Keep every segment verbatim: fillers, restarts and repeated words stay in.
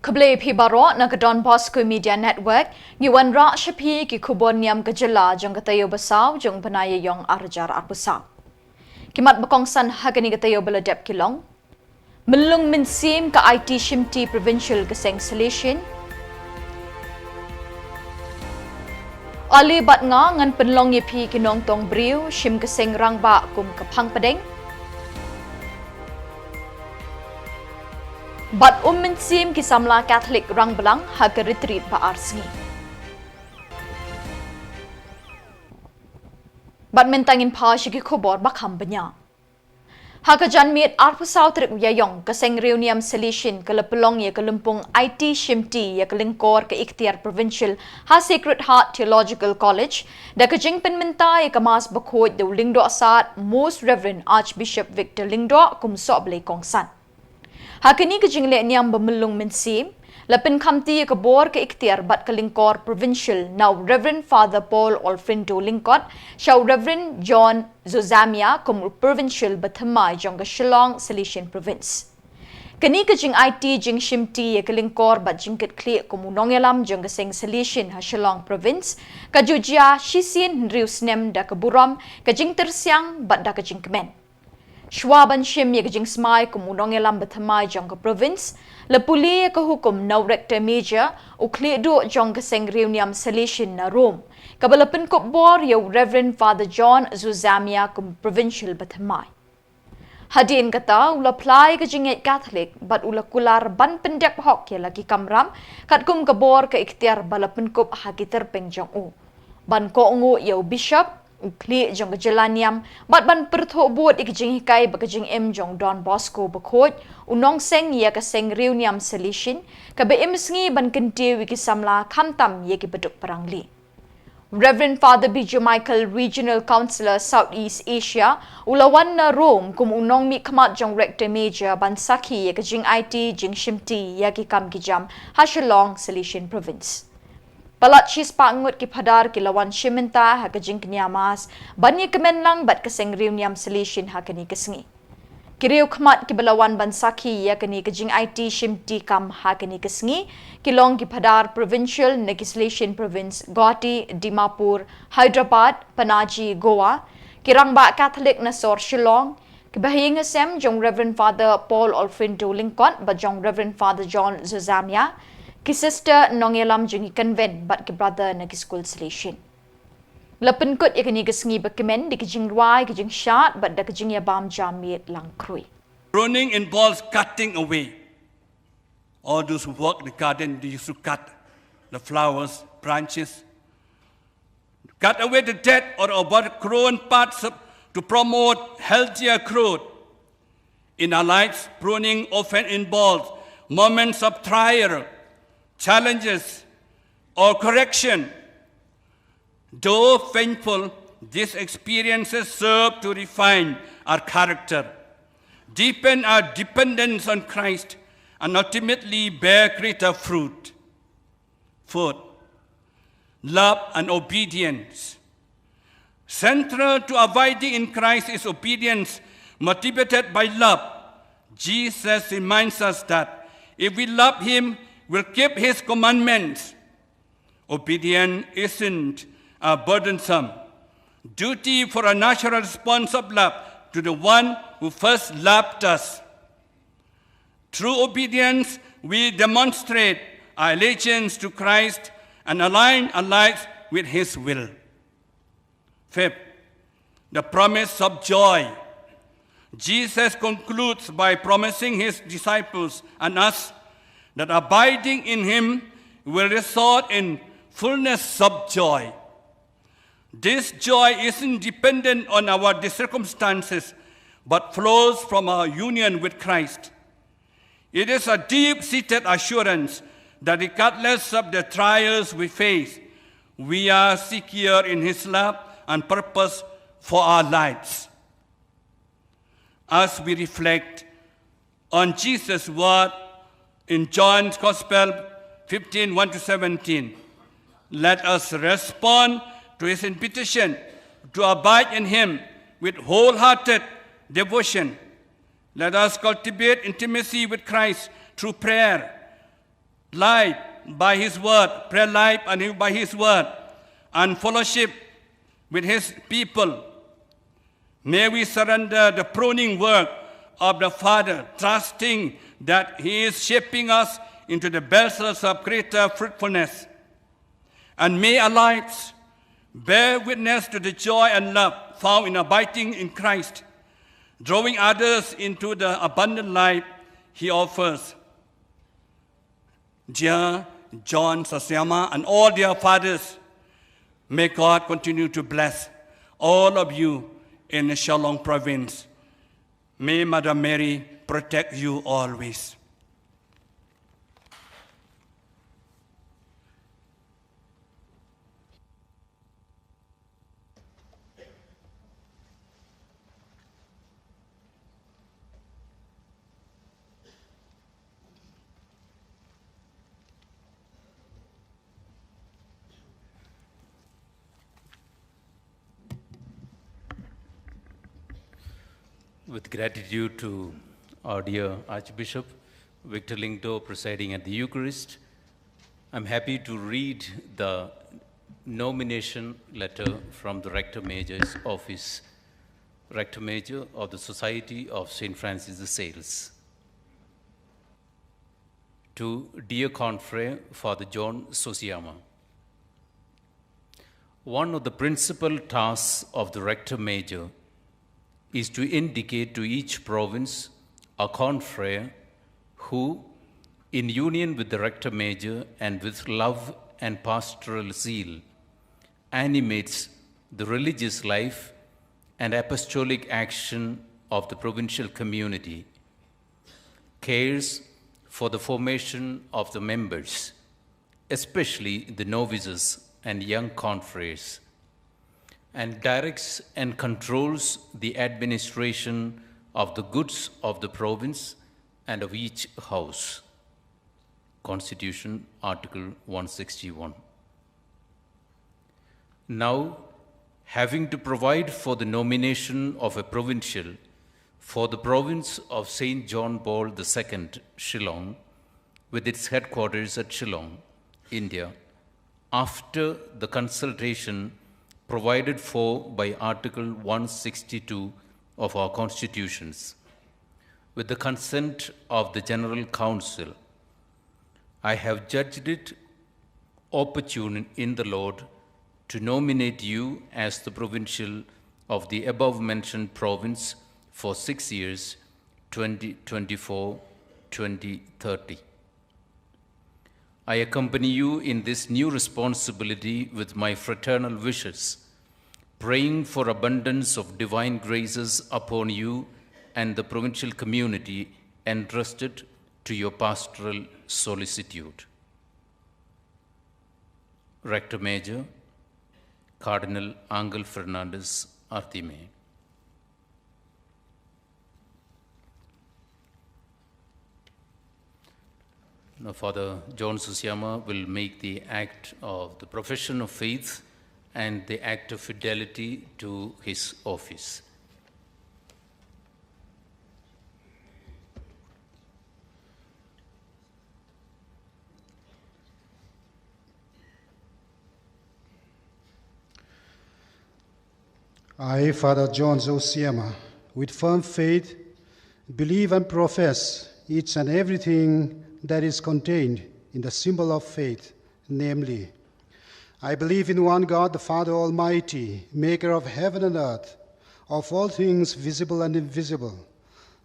Khublei phi baroh na ka Don Bosco Media Network, ngi wanrah sha phi ki khubor niam ka jylla jong ka taïew ba saw jong u bnai Ïaïong arhajar arphew saw. Ki mat ba kongsan ha kane ka taïew ba la dep ki long: Mynlung mynsiem ka aiti shimti Provincial ka seng Salesian. Ale bad nga ngan pynlong ïa phi ki nongtong briew shim ka seng rangbah kum ka Phang Pdeng. Bad um mynsiem ki samla Katholik Rangblang ha ka retreat ba ar sngi. Bad mynta ngin phai sha ki khubor ba kham bniah. Ha ka janmiet arphew saw tarik u Ïaïong, ka seng riewniam Salesian ka la pynlong ïa ka lympung aiti shimti ïa ka lyngkor ka iktiar Provincial ha Sacred Heart Theological College da ka jingpynmynta ïa ka Mass bakhuid da u Lyngdoh Sad Most Reverend Archbishop Victor Lyngdoh kum sohblei kongsan. Ha kane ka jingleh niam ba mynlung mynsiem, la pynkhamti ïa ka bor ka iktiar bad ka lyngkor Provincial na u Reverend Father Paul Olfrindo Lyngkot sha u Reverend John Zozamia kum u Provincial bathymmai jong ka Shillong Salesian Province. Kane ka jingaiti jingshimti ïa ka lyngkor bad jingkitkhlieh kum u nongïalam jong ka seng Salesian ha Shillong Province ka ju jia shisien hynriew snem da ka burom, ka jingtyrsiang bad da ka jingkmen. Shuwa ban shim ïa ka jingsmai kum u nongïalam bathymmai jong ka Province, la pule ïa ka hukum na u Rector Major, u khlieh duh jong ka seng riewniam Salesian na Rome, kaba la pynkup bor ïa u Reverend Father John Zuzamia kum Provincial bathymmai. Hadien kata u la phla ïa ka jingngeit Katholik bad u la kular ban pyndep hok ïa la ki kamram katkum ka bor ka iktiar ba la pynkup ha ki tyrpeng jong u, ban kohnguh ïa u Bishop, u khlieh jong ka jylla niam, bad ban pyrthuh bud ïa ka jinghikai bad ka jingim jong u Don Bosco bakhuid, u nongseng ïa ka seng riewniam Salesian, kaba im sngi ban kyntiew ïa ki samla khamtam ïa kiba duk parangli. Reverend Father Biju Michael, Regional Councillor South East Asia, u la wan na Rome kum u nongmihkhmat jong u Rector Major ban sakhi ïa ka jingaiti jingshimti ïa ki kam ki jam ha Shillong Salesian Province. Palat shispah ngut ki phadar ki la wan shim bynta ha ka jingkñia Mass ban ïakmen lang bad ka seng riewniam Salesian ha kane ka sngi. Ki riewkhmat kiba la wan ban sakhi ïa kane ka jingaiti shimti kam ha kane ka sngi ki long ki phadar Provincial na ki Salesian Province, Guwahati, Dimapur, Hyderabad, Panaji, Goa, ki rangbah Katholik na sor Shillong, ki bahaïing hasem jong Reverend Father Paul Olfrindo Lyngkot bad jong Reverend Father John Zozamia, ki sister nongïalam jong ki convent bad ki brother na ki skul Salesian. La pynkut ïa kane ka sngi bakmen da ka jingrwai, ka jingshad bad da ka jingïabam janmiet langkhrui. Pruning involves cutting away all those who work the garden. They used to cut the flowers, branches, cut away the dead or overgrown parts of, to promote healthier growth. In our lives, pruning often involves moments of trial, challenges, or correction. Though painful, these experiences serve to refine our character, deepen our dependence on Christ, and ultimately bear greater fruit. Fourth, love and obedience. Central to abiding in Christ is obedience motivated by love. Jesus reminds us that if we love Him, we'll keep His commandments. Obedience isn't a burdensome duty for a natural response of love to the one who first loved us. Through obedience, we demonstrate our allegiance to Christ and align our lives with His will. Fifth, the promise of joy. Jesus concludes by promising His disciples and us that abiding in Him will result in fullness of joy. This joy isn't dependent on our circumstances, but flows from our union with Christ. It is a deep-seated assurance that regardless of the trials we face, we are secure in His love and purpose for our lives. As we reflect on Jesus' word in John's Gospel fifteen, one to seventeen, let us respond to His invitation to abide in Him with wholehearted devotion. Let us cultivate intimacy with Christ through prayer, life by his word, pray life and by his word, and fellowship with his people. May we surrender the pruning work of the Father, trusting that he is shaping us into the vessels of greater fruitfulness. And may our lives bear witness to the joy and love found in abiding in Christ, drawing others into the abundant life he offers. Dear John Sosiama and all dear fathers, may God continue to bless all of you in Shillong province. May Mother Mary protect you always. With gratitude to our dear Archbishop Victor Lyngdoh presiding at the Eucharist, I'm happy to read the nomination letter from the Rector Major's office, Rector Major of the Society of Saint Francis de Sales. To dear confrere Father John Sosiama. One of the principal tasks of the Rector Major is to indicate to each province a confrere who, in union with the Rector Major and with love and pastoral zeal, animates the religious life and apostolic action of the provincial community, cares for the formation of the members, especially the novices and young confreres, and directs and controls the administration of the goods of the province and of each house. Constitution, Article one sixty-one. Now, having to provide for the nomination of a provincial for the province of Saint John Paul the Second, Shillong, with its headquarters at Shillong, India, after the consultation provided for by Article one sixty-two of our constitutions, with the consent of the General Council, I have judged it opportune in the Lord to nominate you as the provincial of the above mentioned province for six years, twenty twenty-four, twenty thirty. I accompany you in this new responsibility with my fraternal wishes, praying for abundance of divine graces upon you and the provincial community entrusted to your pastoral solicitude. Rector Major, Cardinal Angel Fernandez Artime. Now, Father John Sosiama will make the act of the profession of faith and the act of fidelity to his office. I, Father John Sosiama, with firm faith, believe and profess each and everything that is contained in the symbol of faith, namely, I believe in one God, the Father Almighty, maker of heaven and earth, of all things visible and invisible.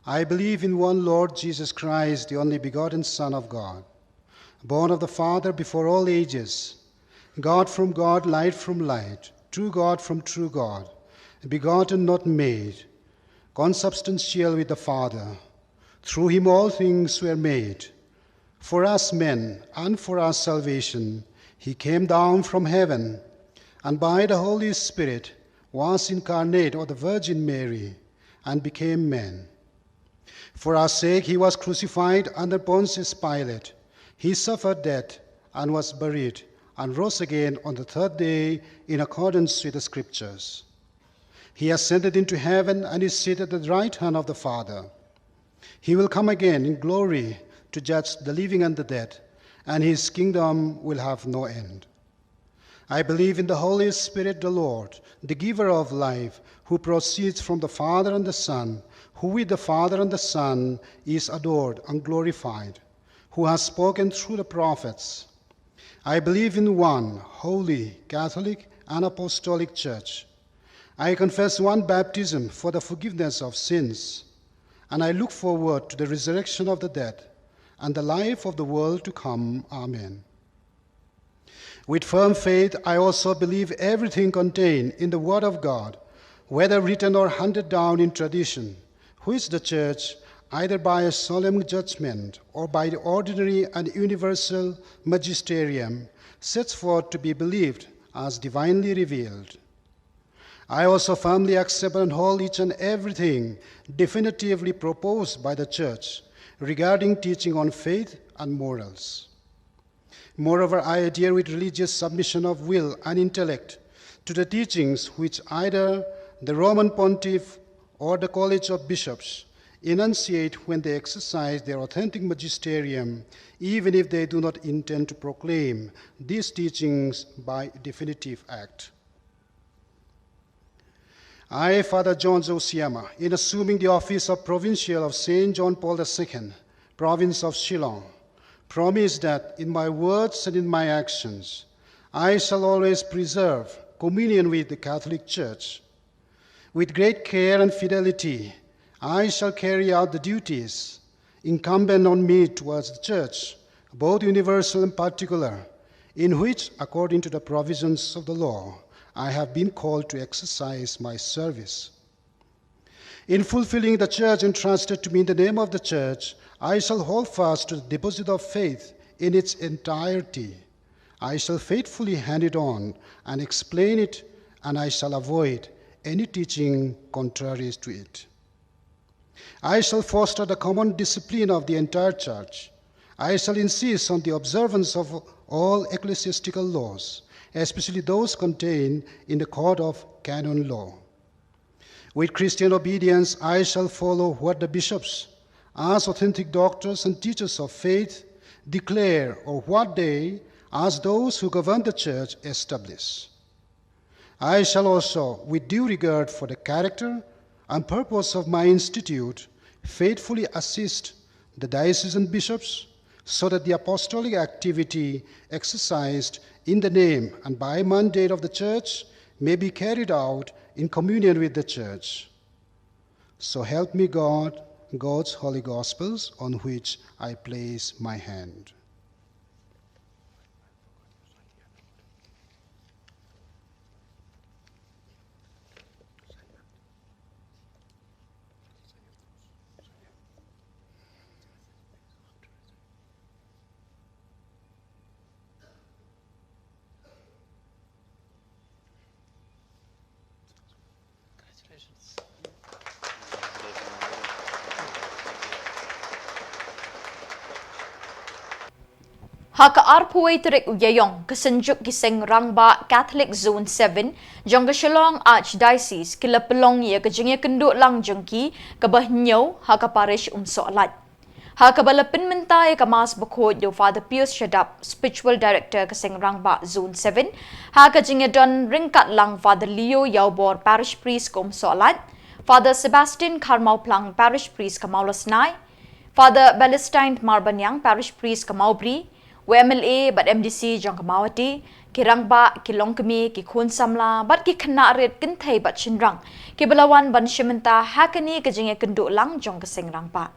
I believe in one Lord Jesus Christ, the only begotten Son of God, born of the Father before all ages, God from God, light from light, true God from true God, begotten, not made, consubstantial with the Father. Through him all things were made. For us men and for our salvation, he came down from heaven, and by the Holy Spirit was incarnate of the Virgin Mary, and became man. For our sake he was crucified under Pontius Pilate. He suffered death and was buried, and rose again on the third day in accordance with the Scriptures. He ascended into heaven and is seated at the right hand of the Father. He will come again in glory to judge the living and the dead, and his kingdom will have no end. I believe in the Holy Spirit, the Lord, the giver of life, who proceeds from the Father and the Son, who with the Father and the Son is adored and glorified, who has spoken through the prophets. I believe in one holy, Catholic, and Apostolic Church. I confess one baptism for the forgiveness of sins, and I look forward to the resurrection of the dead and the life of the world to come. Amen. With firm faith, I also believe everything contained in the Word of God, whether written or handed down in tradition, which the Church, either by a solemn judgment or by the ordinary and universal magisterium, sets forth to be believed as divinely revealed. I also firmly accept and hold each and everything definitively proposed by the Church regarding teaching on faith and morals. Moreover, I adhere with religious submission of will and intellect to the teachings which either the Roman Pontiff or the College of Bishops enunciate when they exercise their authentic magisterium, even if they do not intend to proclaim these teachings by definitive act. I, Father John Zosiama, in assuming the office of Provincial of Saint John Paul the Second, Province of Shillong, promise that in my words and in my actions, I shall always preserve communion with the Catholic Church. With great care and fidelity, I shall carry out the duties incumbent on me towards the Church, both universal and particular, in which, according to the provisions of the law, I have been called to exercise my service. In fulfilling the charge entrusted to me in the name of the Church, I shall hold fast to the deposit of faith in its entirety. I shall faithfully hand it on and explain it, and I shall avoid any teaching contrary to it. I shall foster the common discipline of the entire Church. I shall insist on the observance of all ecclesiastical laws, especially those contained in the Code of Canon Law. With Christian obedience, I shall follow what the bishops, as authentic doctors and teachers of faith, declare, or what they, as those who govern the Church, establish. I shall also, with due regard for the character and purpose of my institute, faithfully assist the diocesan bishops so that the apostolic activity exercised in the name and by mandate of the Church may be carried out in communion with the Church. So help me God, God's holy gospels on which I place my hand. Ha ka arphew wei tarik u Ïaïong, ka Synjuk ki Seng Rangbah Catholic Zone seven jong ka Shillong Archdiocese ki la pynlong ïa ka jingïakynduh lang jong ki kaba hynñiew ha ka parish Umsohlait. Ha kaba la pynmynta ïa ka Mass bakhuid da u Father Pius Shadap, Spiritual Director ka Seng Rangbah Zone seven, ha ka jingïadon ryngkat lang Father Leo Ïawbor, Parish Priest ka Umsohlait, Father Sebastian Kharmawphlang, Parish Priest ka Mawlasnai, Father Balestine Marbaniang, Parish Priest ka Mawbri, u M L A bad M D C jong ka Mawhati, ki rangbah, ki longkmie, ki khun samla bad ki khynnah rit kynthei bad shynrang kiba la wan ban shim bynta ha kane ka jingïakynduh lang jong ka Seng Rangbah.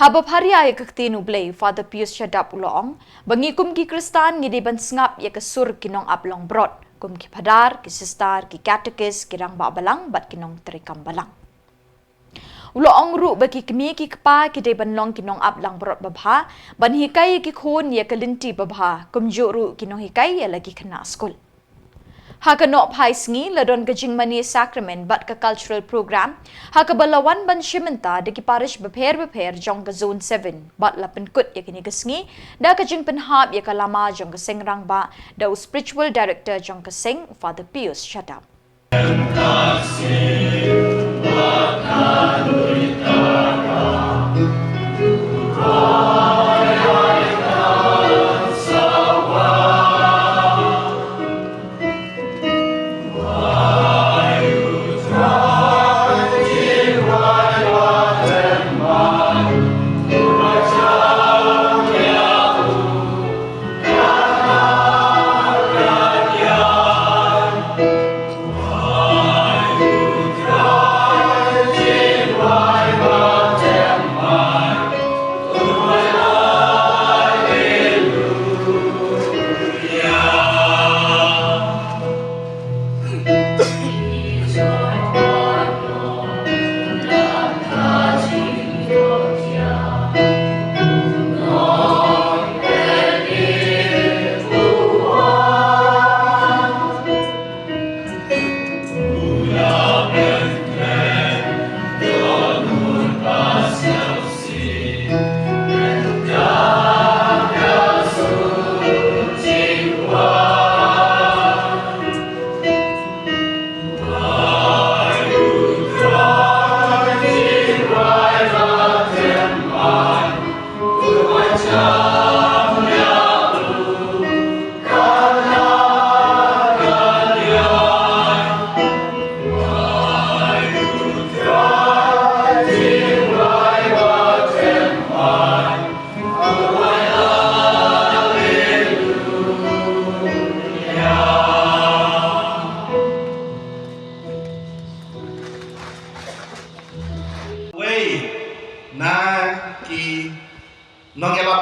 Haba pharia ïa ka ktien U Blei, Father Pius Shadap u la ong ba ngi kum ki Khristan ngi dei ban sngap ïa ka sur ki nongap longbrot, kum ki phadar, ki sister, ki katekis, ki rangbah balang bad ki nongtrei kam balang. U la ong ruh ba ki kmie ki kpa ki dei ban long ki nongap langbrot babha ban hikai ïa ki khun ïa ka lynti babha, kumjuh ruh ki nonghikai ïa la ki khynnah skul. Ha ka nohphai sngi la don ka jingmane sakramen bad ka cultural program ha kaba la wan ban shim bynta da ki parish bapher bapher jong ka Zone seven bad la pynkut ïa kane ka sngi da ka jingpynhap ïa ka lama jong ka Seng Rangbah da u Spiritual Director jong ka Seng, Father Pius Shadap.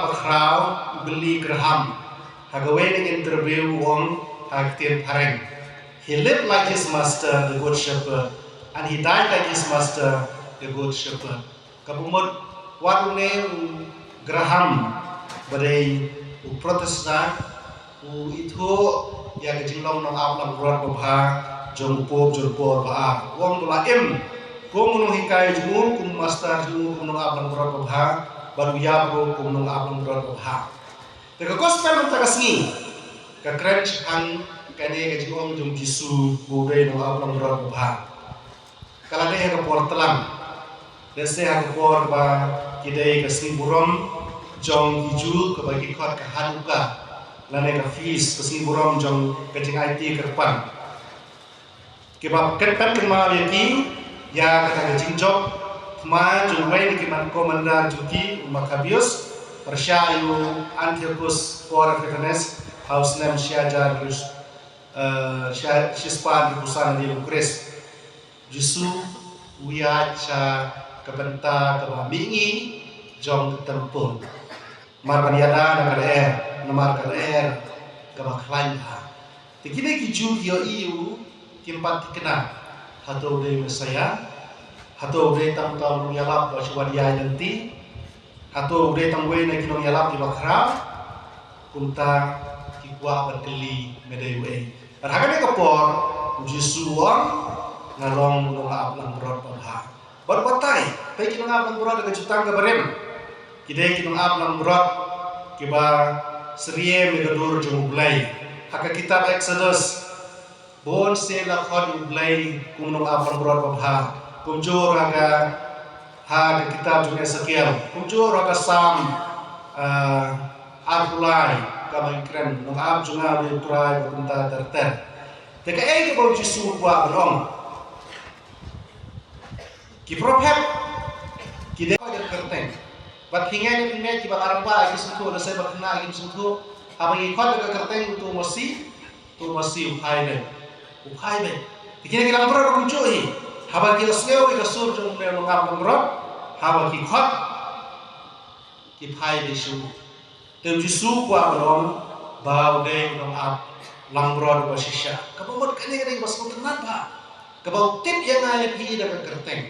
Bakhraw, u Billy Graham, ha kawei na interview u ong ha ka ktien phareng: "He lived like his master, the good shepherd, and he died like his master, the good shepherd." Kaba mut, wat une u Graham, ba dei u Protestant, u ithuh ïa ka jinglong nongap langbrot babha jong u Pope John Paul ba ar. U ong ba u la im kum u nonghikai jong u, kum u master jong u, kum u nongap langbrot babha, bad u ïap ruh kum u nongap langbrot babha. Te ka gospel mynta ka sngi ka kren shaphang kane ka jingong jong u Jisu ba u dei u nongap langbrot babha. Ka la dei ha ka por tlang, lehse ha ka por ba ki dei ka sngi burom jong ki Jiw, kaba ki khot ka Hanukkah, lane ka feast, ka sngi burom jong ka jingaiti kyrpang. Kiba kynpet kynmaw ïa ki ïa kata ka jingjop thma jong uwei na ki man commander jong ki, u Maccabeus, pyrshah ïa u Antiochus four Epiphanes ha u snem shi hajar, eh, shi, shispah hynriewphew san hadien u Khrist. Jisu u ïaid sha ka bynta kaba mihngi jong ka templ. Namar ban ïada na ka lyer, namar ka lyer kaba khlaiñ bha. Te kine ki Jiw ki ïohi ïa u, kim pat thikna hato u dei Messaïah, hato u dei tang uta u nongïalap ba shu wan ïaid lynti, hato u dei tang uwei na ki nongïalap kiba khraw. Kumta ki kwah ban kylli me dei uei. Bad ha kane ka por u Jisu u ong, nga long u nongap langbrot babha. Bad u batai, peit, ki nongap langbrot ha ka jutang kaba rim ki dei ki nongap langbrot kiba syriem ïa ka dur jong U Blei. Ha ka kitab Exodus, bun sien la khot ïa U Blei kum u nongap langbrot babha. Kumjuh ha ka, ha ka kitab jong u Esekiel, kumjuh ha ka Salm, ah, arphew lai, kaba kren, nongap jong nga u dei U Trai ba kumta ter ter. Te kaei kaba u Jisu u kwah ban ong? Ki prophet ki dei ka kyrteng. Bad phi ngeit ne phim ngeit, kiba la rangbah kim sngewthuh, lane ba khynnah kim sngewthuh, haba ngi khot da ka kyrteng uto u masi, uto u masi u phai beit, u phai beit. Te kine ki langbrot kumjuh hi, haba ki la sngew ïa ka sur jong u nongap langbrot, haba ki khot, ki phai beit shuh. Te u Jisu u kwah ban ong ba u dei u nongap langbrot uba shisha. Kaba mut kane ka dei kaba sngewtynnat bha, kaba u tip ïa nga ïa phi da ka kyrteng.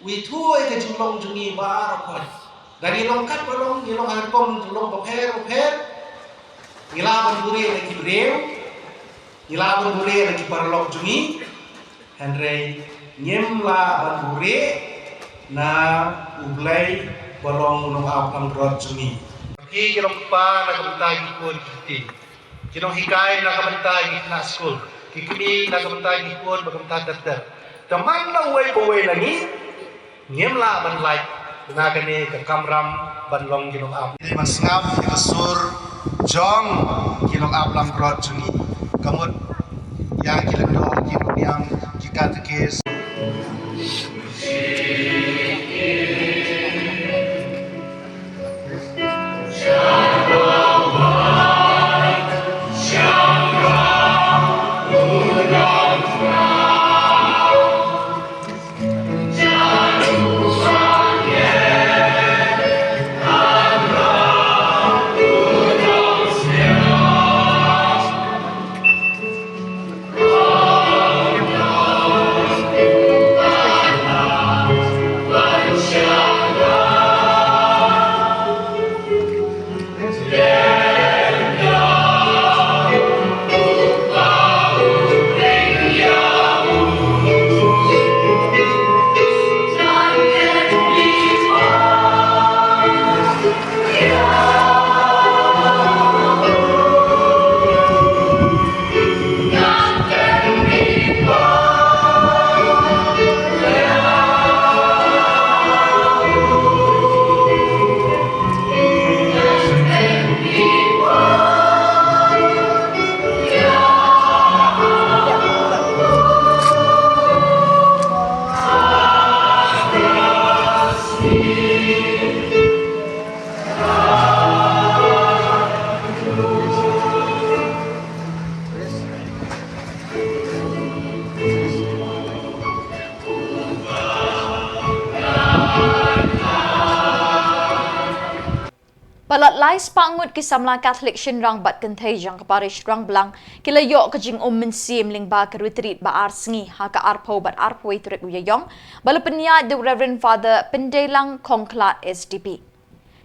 U ithuh ïa ka jinglong jong ngi baroh khoit. Da ngi long katba long, ngi long ha ka rukom jinglong bapher bapher. Ngi lah ban buhrieh na ki briew, ngi lah ban buhrieh na ki paralok jong ngi. Hynrei ngim lah ban buhrieh na U Blei ba long u nongap langbrot jong ngi. Ki, ki long kpa na ka bynta ki khun ki kti, ki nonghikai na ka bynta ki khynnah skul, ki kmie na ka bynta ki khun ba kumta ter ter. Te man la uwei pa uwei na ngi ngim lah ban lait na kane ka kamram ban long ki nongap. Ngi ban sngap ïa ka sur jong ki nongap langbrot jong ngi. Ka mut ïa ki lyngdoh, ki nongniam, ki katekis. Ai spah ngut ki samla Katholik shynrang bad kynthei jong ka parish Rangblang ki la ïoh ka jingum mynsiem lyngba ka retreat ba ar sngi ha ka arphew bad arphew tarik u Ïaïong, ba la pynïaid da u Reverend Father Pyndeilang Khongkhlad S D P.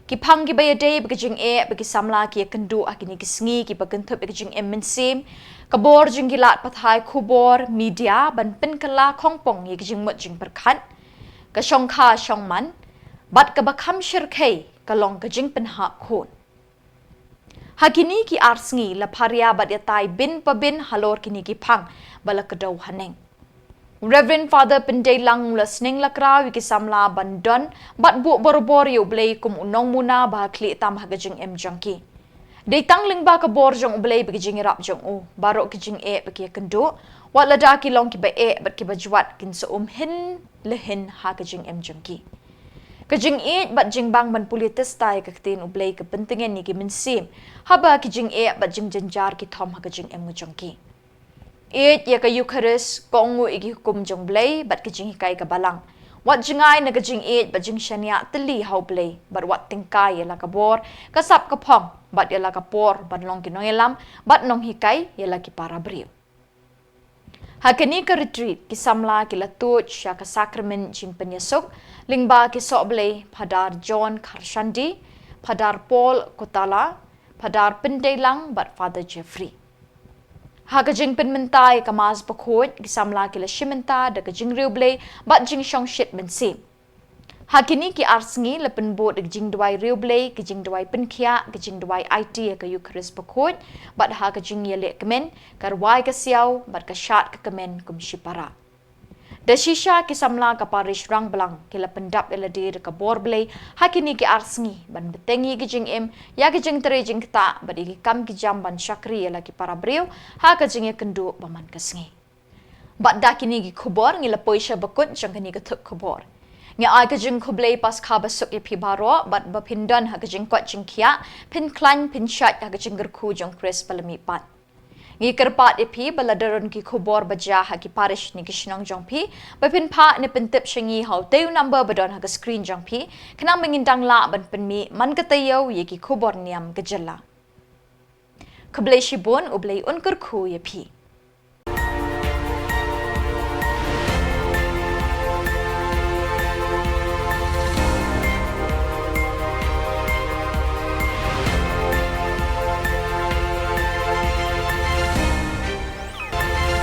Ki phang kiba ïadei bad ka jingeh bad ki samla ki ïakynduh ha kine ki sngi kiba kynthup ïa ka jingim mynsiem, ka bor jong ki lad pathai khubor, media, ban pynkylla khongpong ïa ka jingmut jingpyrkhat, ka shongkha shongman, bad kaba kham shyrkhei ka long ka jingpynhap khun. Ha kine ki ar sngi la pharia bad ïatai bin pa bin halor kine ki phang ba la kdew haneng. Reverend Father Pyndeilang u la sneng la kraw ïa ki samla ban don bad buh borabor ïa u Blei kum u nongmuna ba ha khlieh tam ha ka jingim jong ki. Dei tang lyngba ka bor jong u Blei bad ka jingïarap jong u, baroh ka jingeh ba ki ïakynduh, wat lada ki long kiba eh bad kiba jwat, kin sa um hin le hin ha ka jingim jong ki. Ka jingïeit bad jingbang ban pule tista ïa ka ktien u Blei ka pyntngen ïa ki mynsiem, haba ki jingeh bad jingjynjar ki thom ha ka jingim jong ki. Ïeit ïa ka Eukharist, kohnguh ïa ki hukum jong u Blei bad ka jinghikai ka Balang. Wat jngai na ka jingïeit bad jingshaniah tylli ha u Blei, bad wat tyngkai ïa la ka bor, ka sap ka phong, bad ïa la ka por ban long ki nongïalam bad nonghikai ïa la ki para briew. Ha kane ka retreat, ki samla ki la tuid sha ka sakramen jingpynïasuk lyngba ki sohblei Phadar John Kharshandi, Phadar Paul Kutala, Phadar Pyndeilang bad Father Jeffrey. Ha ka jingpynmynta ïa ka Mass bakhuid, ki samla ki la shim bynta da ka jingriewblei bad jingshongshit mynsiem. Ha kine ki ar sngi la pynbud da ka jingduwai riewblei, ka jingduwai pynkhiah, ka jingduwai aiti ïa ka Eukharist bakhuid, bad ha ka jingïalehkmen, ka rwai ka siaw bad ka shad ka kmen kum shipara. Da shisha ki samla ka parish Rangblang ki la pyndap ïa lade da ka bor Blei ha kine ki ar sngi ban bteng ïa ka jingim, ïa ka jingtrei jingktah bad ïa ki kam ki jam ban shakri ïa la ki para briew ha ka jingïakynduh ba man ka sngi. Bad da kine ki khubor ngi la poi sha bakut jong kane ka thup khubor. Ngi ai ka jingkhublei Paskha basuk ïa phi baroh bad ba phin don ha ka jingkoit jingkhiah, phin khlaiñ phin shait ha ka jingkyrkhu jong u Khrist ba la mihpat. Ngi kyrpad ïa phi ba lada don ki khubor ba jia ha ki parish ne ki shnong jong phi, ba phin phah ne pyntip sha ngi ha utei u number ba don ha ka screen jong phi, khnang ba ngin dang lah ban pynmih man ka taïew ïa ki khubor niam ka jylla. Khublei shibun, U Blei un kyrkhu ïa phi.